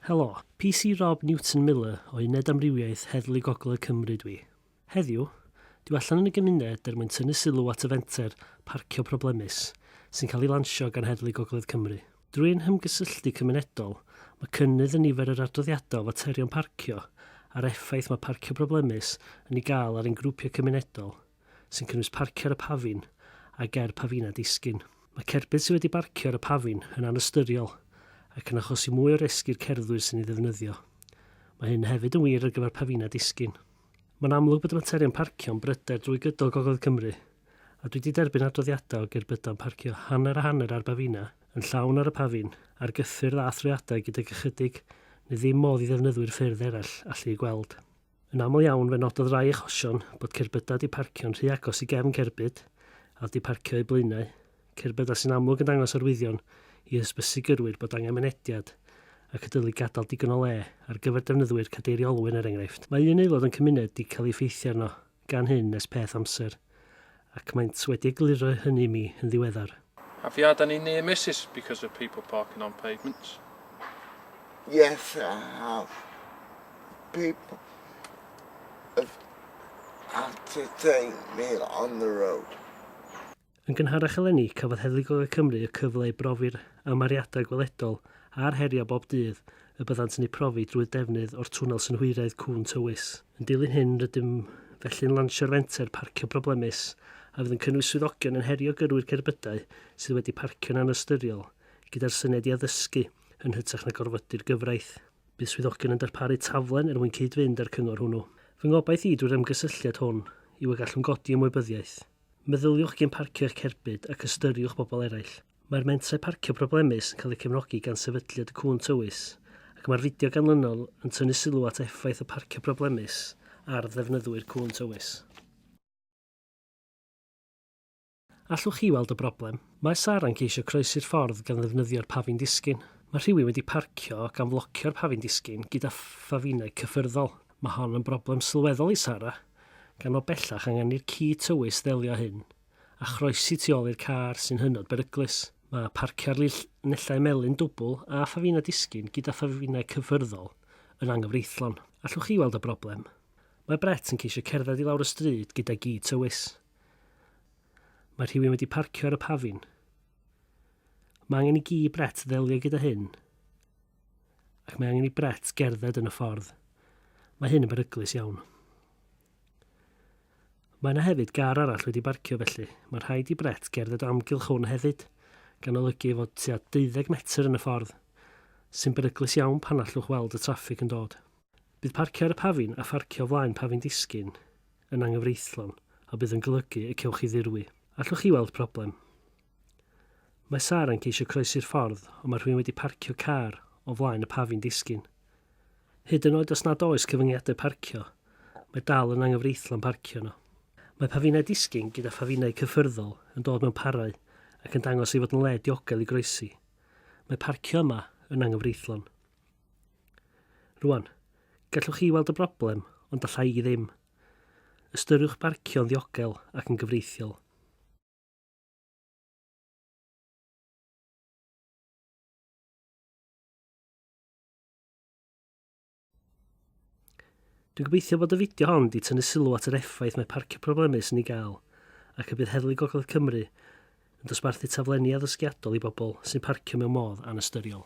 Helo, PC Rob Newton Miller o Uned Amrywiaeth Heddlu Gogledd Cymru dwi. Heddiw, dwi allan yn y gymuned er mwyn tynnu sylw at y fenter Parcio Problemus sy'n cael ei lansio gan Heddlu Gogledd Cymru. Drwy ein hymgysylltu cymunedol, mae cynnydd yn nifer yr adroddiadau o faterion parcio a'r effaith mae parcio problemus yn ei gael ar ein grwpiau cymunedol, sy'n cynnwys parcio ar y pafin a ger pafinau disgyn. Mae cerbyd sydd wedi barcio ar y pafin yn anystyriol ac yn achosi mwy o risg i'r cerddwyr sy'n ei ddefnyddio. Mae hyn hefyd yn wir ar gyfer pafinau disgyn. Mae'n amlwg bod y materion parcio yn bryder drwy gydol Gogledd Cymru, a dwi 'di derbyn adroddiadau o gerbydau'n parcio hanner a hanner ar bafinau, yn llawn ar y pafin, ar gyffyrdd a thrwyadau gydag ychydig neu ddim modd i ddefnyddwyr ffyrdd eraill allu eu gweld. Yn aml iawn fe nododd rai achosion bod cerbydau 'di parcio'n rhy agos i gefn cerbyd a oedd 'di parcio o'u blaenau, cerbydau sy'n amlwg yn dangos arwyddion i hysbysu gyrwyr bod angen mynediad ac y dylid gadael digon o le ar gyfer defnyddwyr cadeiriau olwyn er enghraifft. Mae un aelod o'n cymuned 'di cael ei effeithio arno gan hyn ers peth amser ac maent wedi egluro hynny i mi yn ddiweddar. Have you had any near misses because of people parking on pavements? Yes, I have. People have had to take me on the road. Yn gynharach eleni, cafodd Heddlu Gogledd Cymru y cyfle i brofi'r amhariadau gweledol a'r heriau bob dydd y byddant yn eu profi drwy'r defnydd o'r twnnel synhwyraidd cŵn tywys. Yn dilyn hyn, rydym felly'n lansio'r fenter Parcio Problemus, a fydd yn cynnwys swyddogion yn herio gyrwyr cerbydau sydd wedi parcio'n anystyriol, gyda'r syniad i addysgu yn hytrach na gorfodi'r gyfraith. Bydd swyddogion yn darparu taflen er mwyn cyd-fynd â'r cyngor hwnnw. Fy ngobaith i drwy'r ymgysylltiad hwn yw y gallwn godi ymwybyddiaeth. Meddyliwch cyn parcio eich cerbyd ac ystyriwch bobl eraill. Mae'r mentrau parcio problemus yn cael eu cefnogi gan Sefydliad y Cŵn Tywys ac mae'r fideo ganlynol yn tynnu sylw at effaith y parcio problemus ar ddefnyddwyr cŵn tywys. Allwch chi weld y broblem? Mae Sara'n ceisio croesi'r ffordd gan ddefnyddio'r pafin disgyn. Mae rhywun wedi parcio gan flocio'r pafin disgyn gyda phafinau cyffyrddol. Mae hon yn broblem sylweddol i Sara, gan fod bellach angen i'r ci tywys ddelio â hyn, a chroesi tu ôl i'r car, sy'n hynod beryglus. Mae parcio ar linellau melyn dwbl a phafinau disgyn gyda phafinau cyffyrddol yn anghyfreithlon. Allwch chi weld y broblem? Mae Brett yn ceisio cerdded i lawr y stryd gyda gi tywys. Mae rhywun wedi parcio ar y pafin. Mae angen i gi Brett ddelio gyda hyn. Ac mae angen i Brett gerdded yn y ffordd. Mae hyn yn beryglus iawn. Mae yna hefyd gar arall wedi barcio felly mae rhaid i Brett gerdded o amgylch hwn hefyd, gan olygu ei fod tua 12 metr yn y ffordd, sy'n beryglus iawn pan allwch weld y traffig yn dod. Bydd parcio ar y pafin a pharcio o flaen pafin disgyn yn anghyfreithlon a bydd yn golygu y cewch chi ddirwy. Allwch chi weld problem? Mae Sara'n ceisio croesi'r ffordd ond mae rhywun wedi parcio car o flaen y pafin disgyn. Hyd yn oed os nad oes cyfyngiadau parcio, mae dal yn anghyfreithlon parcio yno. Mae pafinau disgyn gyda phafinau cyffyrddol yn dod mewn parau ac yn dangos ei fod yn le diogel i groesi. Mae parcio yma yn anghyfreithlon. Rwan, gallwch chi weld y broblem, ond alla i ddim. Ystyriwch barcio'n ddiogel ac yn gyfreithiol. Dwi'n gobeithio bod y fideo hon wedi tynnu sylw at yr effaith mae parcio problemus yn ei gael, ac y bydd Heddlu Gogledd Cymru yn dosbarthu taflenni addysgiadol i bobl sy'n parcio mewn modd anystyriol.